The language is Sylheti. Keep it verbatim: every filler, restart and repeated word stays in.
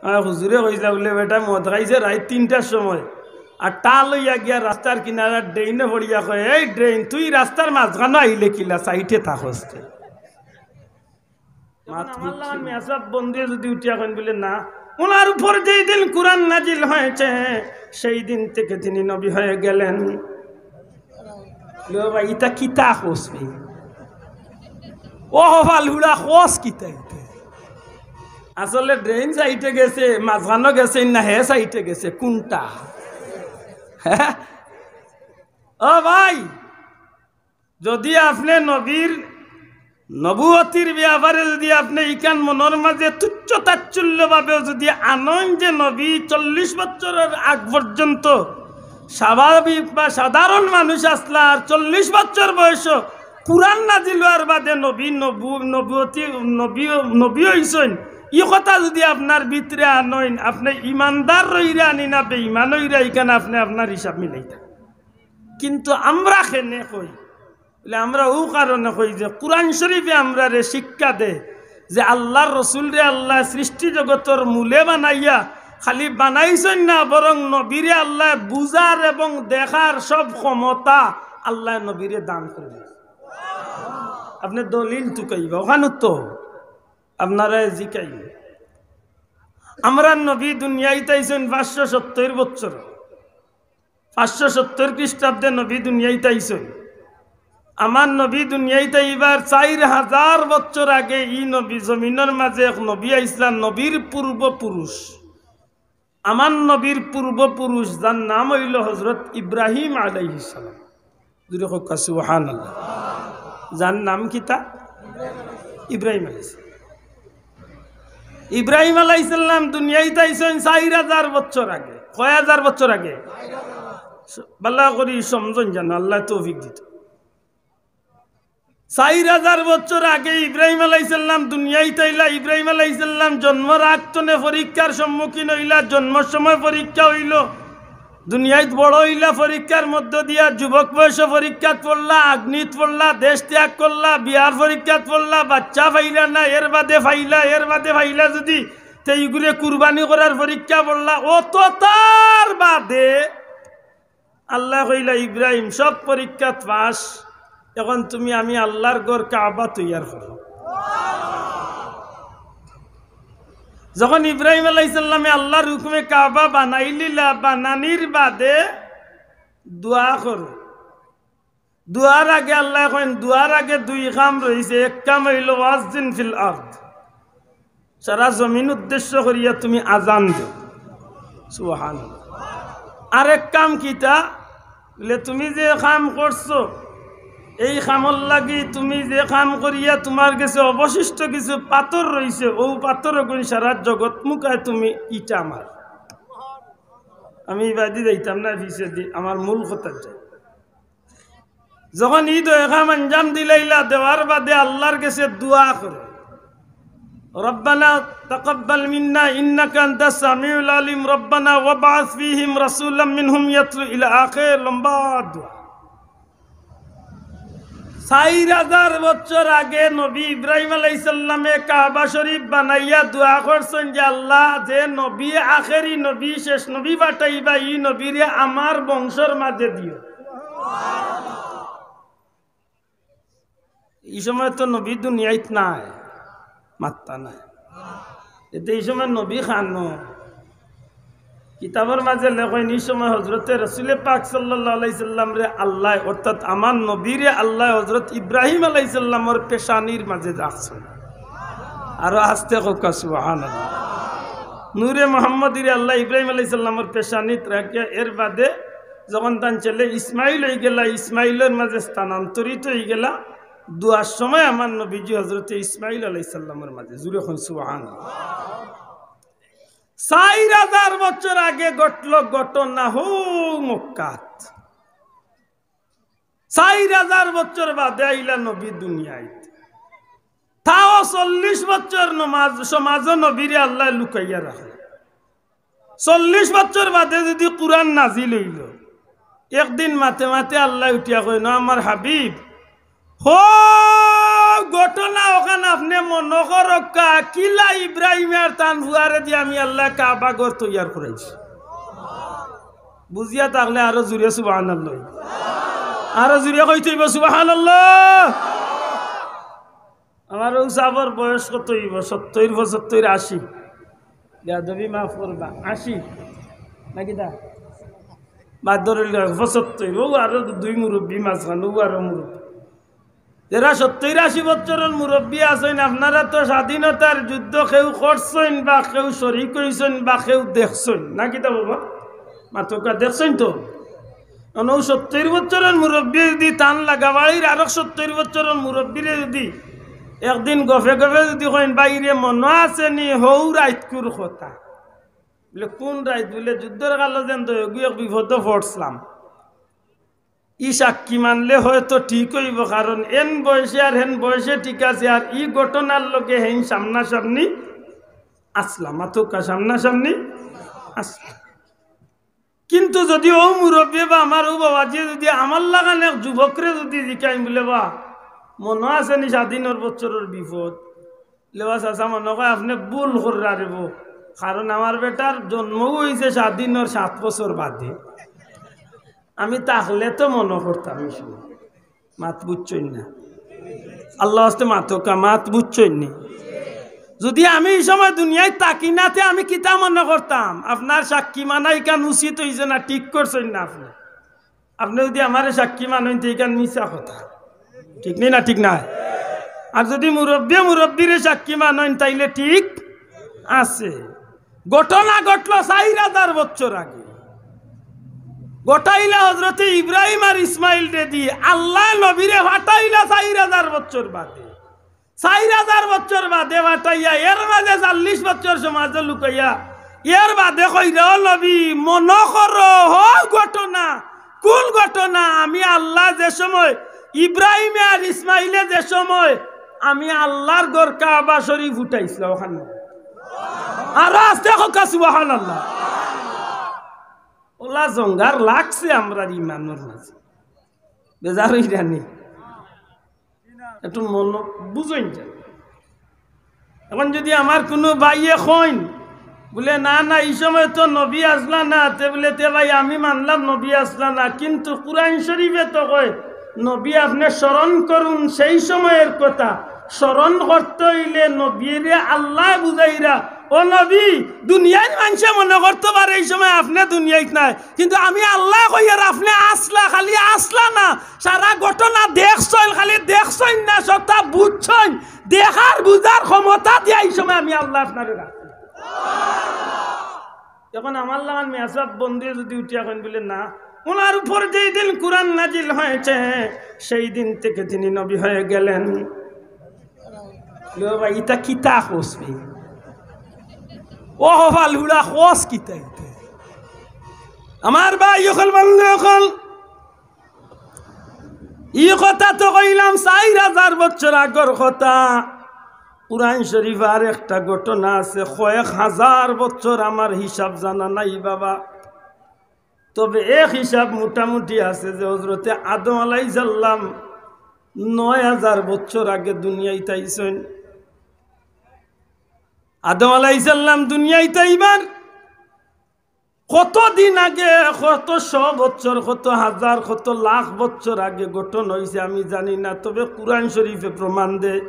আমার হুজুরে কইলা বুলে, "বেটা মদ খাইছে রাইত তিনটার সময়, আর টাল অইয়া গিয়া রাস্তার কিনারার ড্রেইনো পড়িয়া কয়, 'এই ড্রেইন, তুই রাস্তার মাঝখানো আইলে কিলা, সাইডে থাকস তে?'" মাত আমার লাখান মিয়া সাব বন্দে যদি উঠিয়া কইন বুলে, "না, ওনার উপর যেই দিন কোরআন নাজিল হয়েছে, সেই দিন থেকে তিনি নবী হয়ে গেলেন।" লো ভাই, ইতা কিতা কস ভাই? ও হবাল হুড়া কস কিতা ইতা? আসলে ড্রেইন সাইডে গেছে, মাঝখানো গেছে, না হে সাইডে গেছে, কোনটা? হ্যাঁ? ও ভাই, যদি আপনে নবীর নবুয়তির ব্যাপারে যদি আপনে ইখান মনর মাঝে তুচ্ছ তাচ্ছল্যভাবেও যদি আনইন যে নবী চল্লিশ বছরর আগ পর্যন্ত স্বাভাবিক বা সাধারণ মানুষ আছলা, আর চল্লিশ বছর বয়সো কোরআন নাজিল অওয়ার বাদে নবী নবু-, নবুয়তি, নবী, নবী অইছইন, ই কথা যদি আপনার ভিতরে আনইন, আপনে ইমানদার রইরা আনি না বেইমান অইরা, ইখান আপনে আপনার হিসাব মিলাইতা। কিন্তু আমরা কেনে কই, বুলে আমরা অউ কারণে কই যে কোরআন শরীফে আমরারে শিক্ষা দেয় যে আল্লার রসুলরে আল্লায় সৃষ্টি জগতর মূলে বানাইয়া খালি বানাইছইন না, বরং নবীরে আল্লায় বুঝার এবং দেখার সব ক্ষমতা আল্লায় নবীরে দান করি দিছইন। আপনে দলিল তুকাইবা, অখানো তো আপনারারে জিকাইবা। আমরার নবী দুনিয়াইত আইছইন পাঁচশো সত্তইর বছর। পাঁচশো সত্তইর খ্রিস্টাব্দে নবী দুনিয়াইত আইছইন। আমার নবী দুনিয়াইত আইবার চাইর হাজার বছর আগে ই নবী জমিনর মাঝে এক নবী আইছলা, নবীর পূর্বপুরুষ। আমার নবীর পূর্বপুরুষ, যার নাম অইলো হজরত ইব্রাহিম আলাইহিস সালাম। জুরে কউক্কা সুবহানাল্লাহ। যার নাম কিতা? ইব্রাহিম আলাইহিস সালাম। ইব্রাহিম আলাইহিস সালাম দুনিয়াইত আইছইন চাইর হাজার বছর আগে। কয় হাজার বছর আগে? বালা করি সমঝইন যেন, আল্লায় তৌফিক দিতা। চাইর হাজার বছর আগে ইব্রাহিম আলাইহিস সালাম দুনিয়াইত আইলা। ইব্রাহিম আলাইহিস সালাম জন্মর আগ তনে পরীক্ষার সম্মুখীন অইলা, জন্মর সময় পরীক্ষা অইলো, দুনিয়াইত বড় অইলা, পরীক্ষার মধ্য দিয়া যুবক বয়সো পরীক্ষাত পড়লা, আগ্নিত পড়লা, দেশ ত্যাগ করলা, বিয়ার পরীক্ষাত পড়লা, বাচ্চা পাইলা না, এর বাদে পাইলা, এর বাদে পাইলা যদি, তে ইগুরে কুরবানি করার পরীক্ষা পড়লা। অততার বাদে আল্লায় কইলা, "ইব্রাহিম, সব পরীক্ষাত পাস, এখন তুমি আমি আল্লার ঘর কাবা তৈয়ার করো।" যখন ইব্রাহিম আলাইহিস সালামে আল্লার হুকুমে কাবা বানাইলিলা, বানানির বাদে দোয়া করো। দোয়ার আগে আল্লায় কইন, দোয়ার আগে দুই কাম রইছে, এক কাম অইলো ওয়াজ্জিন ফিল আরদ, সারা জমিন উদ্দেশ্য করিয়া তুমি আজান দেও। সুবহানাল্লাহ। আরেক কাম কিতা? বুলে, তুমি যে কাম করছো, এই কামর লাগি তুমি যে কাম করিয়া তুমার গেছে অবশিষ্ট কিছু পাথর রইছে, অউ পাথর অগুন সারা জগৎ মুখায় তুমি ইটা মার। আমি ইবাদি যাইতাম না, পিছেদি আমার মূল কথাত যাই। যখন ই দুই কাম আঞ্জাম দিলাইলা, দেওয়ার বাদে আল্লার গেছে দোয়া করো, "রব্বানা তাকাব্বাল মিন্না ইন্নাকা আনতাস সামিউল আলিম, রব্বানা ওয়াবআস ফীহিম রাসূলাম মিনহুম ইয়াতলু" ইলা আখির লম্বা দোয়া। চাইর হাজার বছর আগে নবী ইব্রাহিম আলাইহিস সালামে কাবা শরীফ বানাইয়া দোয়া করছইন যে, "আল্লাহ, যে নবী, আখেরি নবী, শেষ নবী পাঠাইবা, ই নবীরে আমার বংশর মাঝে দিও।" ই সময় তো নবী দুনিয়াইত নাই, মাত্তা নাই। এতে ই সময় নবী কানো? কিতাবর মাঝে লেখইন, ই সময় হজরতে রসুলে পাক সাল্লাল্লাহু আলাইহি সাল্লামরে আল্লায়, অর্থাৎ আমার নবীরে আল্লায় হজরত ইব্রাহিম আলাইহিস সালামর পেশানির মাঝে রাখছইন। আরো আস্তে কউক্কা সুবহানাল্লাহ। নূরে মোহাম্মদীরে আল্লায় ইব্রাহিম আলাইহিস সালামর পেশানিত রাখিয়া এর বাদে যখন তান ছেলে ইসমাইল অইগেলা, ইসমাইলর মাঝে স্থানান্তরিত অইগেলা, দোয়ার সময় আমার নবীজি হজরতে ইসমাইল আলাইহিস সালামর মাঝে। জুরে কউন সুবহানাল্লাহ। চাইর হাজার বছর আগে ঘটলো ঘটনা হউ মক্কাত। চাইর হাজার বছর বাদে আইলা নবী দুনিয়াইত। তাও চল্লিশ বছর নমাজ, সমাজো নবীরে আল্লায় লুকাইয়া রাখলো। চল্লিশ বছর বাদে যদি কুরআন নাজিল অইলো, একদিন মাতে মাতে আল্লায় উঠিয়া কইন, "আমার হাবিব, হউ ঘটনা অখান আপনে মনো করউক্কা, কিলা ইব্রাহিমে আর তান ফুয়ারে দি আমি আল্লায় কাবা ঘর তৈয়ার করাইছি। বুঝিয়া থাকলে আরো জুরে সুবহানাল্লাহ। আরো জুরে কইতে অইবো সুবহানাল্লাহ। আমার অউ সাবর বয়স কত অইবো? সত্তইর, পঁচাত্তইর, আশি। বেয়াদবি মাফ করবা, আশি। নাকি তা? বাদ ধরইল পঁচাত্তইর। অউ আরো দুই মুরব্বি মাঝখান, অউ আরো মুরব্বি। যেরা সত্তইর আশি বছরর মুরব্বি আছইন, আপনারা তো স্বাধীনতার যুদ্ধ কেউ করছইন বা কেউ শরিক অইছইন বা কেউ দেখছইন, নাকি তা বাবা? মাতউক্কা, দেখছইন তো? অনো সত্তইর বছরর মুরব্বি যুদি তান লাগা বাড়ির আরক সত্তইর বছরর মুরব্বিরে যুদি একদিন গফে গফে যুদি কইন, "ভাইরে, মনো আছে নি হউ রাইতকুর কথা?" বুলে, "কুন রাইত?" বুলে, "যুদ্ধর কালো যেন তো এগু এক বিপদো পড়ছলাম।" ই সাক্ষী মানলে হয়তো ঠিক অইবো, কারণ এন বয়সে আর হেন বয়সে ঠিক আছে, আর ই ঘটনার লগে হেইন সামনাসামনি আছলাম, মাতউক্কা সামনাসামনি আছলাম। কিন্তু যুদি অউ মুরব্বি বা আমার অউ বাবাজিয়ে যুদি আমার লাখান এক যুবকরে যুদি জিকাইন বুলে, "বা, মনো আছে নি স্বাধীনর বছরর বিপদ?" বুলে, "বা চাচা, মনো কয় আপনে ভুল কররা রেবো, কারণ আমার বেটার জন্মউ অইছে স্বাধীনর সাত বছর বাদে, আমি থাকলে তো মনো করতাম ই সময়।" মাত বুঝছইন না? আল্লার ওয়াস্তে মাতউক্কা, মাত বুঝছইন নি? যুদি আমি ই সময় দুনিয়াত থাকি না, তে আমি কিতা মনো করতাম? আপনার সাক্ষী মানা ইখান উচিত অইছে না, ঠিক করছইন না আপনে? আপনে যুদি আমারে সাক্ষী মানইন, তে ইখান মিছা কথা, ঠিক নি না? ঠিক না? আর যুদি মুরব্বিয়ে মুরব্বিরে সাক্ষী মানইন, তাইলে ঠিক আছে। ঘটনা ঘটলো চাইর হাজার বছর আগে। ঘটাইলা হজরতে ইব্রাহিম আর ইসমাইলরে দি, আল্লায় নবীরে পাঠাইলা চাইর হাজার বছর বাদে। চাইর হাজার বছর বাদে পাঠাইয়া, এর মাঝে চল্লিশ বছর সমাজো লুকাইয়া, এর বাদে কইরা, "ও নবী, মনো করো, হউ ঘটনা।" কুন ঘটনা? আমি আল্লায় যে সময়, ইব্রাহিমে আর ইসমাইলে যে সময় আমি আল্লার ঘর কাবা শরিফ উঠাইছলাম অখানো। আরো আস্তে কউক্কা সুবহানাল্লাহ। অলা জঙ্গার লাগছে আমরার ইমানর মাঝে। বেজার অইরা নি? একটু মনো বুঝইন যে। অখন যুদি আমার কুনু ভাইয়ে কইন, বুলে, "না, না, ই সময় তো নবী আছলা না," তে বুলে, "তে ভাই, আমি মানলাম নবী আছলা না, কিন্তু কুরআন শরিফে তো কয়, নবী আপনে স্মরণ করুন সেই সময়ের কথা। স্মরণ করতে অইলে নবীরে আল্লায় বুঝাইরা, ও নবী, দুনিয়ার মানষে মনো করতো পারে ই সময় আপনে দুনিয়াত নাই, কিন্তু আমি আল্লায় কইয়ার আপনে আছলা, খালি আছলা না, সারা ঘটনা দেখছইন, খালি দেখছইন না, সবতা বুঝছইন, দেখার বুঝার ক্ষমতা দিয়া ই সময় আমি আল্লায় আপনারে রাখছি।" অখন আমার লাখান মেসাব বন্ধুয়ে যুদি উঠিয়া কইন বুলে, "না, ওনার উপর যেই দিন কুরআন নাজিল হয়েছে, সেই দিন থেকে তিনি নবী হয়ে গেলেন।" লো ভাই, ইতা কিতা কস বে? ও হবাল হুড়া কস কিতা ইতা? আমার ভাই অকল, বন্ধু অকল, ই কথা তো কইলাম চাইর হাজার বছর আগর কথা। কুরআন শরিফ আর একটা ঘটনা আছে, কয়েক হাজার বছর আমার হিসাব জানা নাই বাবা। তবে এক হিসাব মোটামুটি আছে যে হজরতে আদম আলাইহিস সালাম নয় হাজার বছর আগে দুনিয়াত আইছইন। আদম আলাইহিস সালাম দুনিয়াত আইবার কত দিন আগে, কত শ বছর, কত হাজার, কত লাখ বছর আগে ঘটন অইছে আমি জানি না, তবে কুরআন শরিফে প্রমাণ দেয়।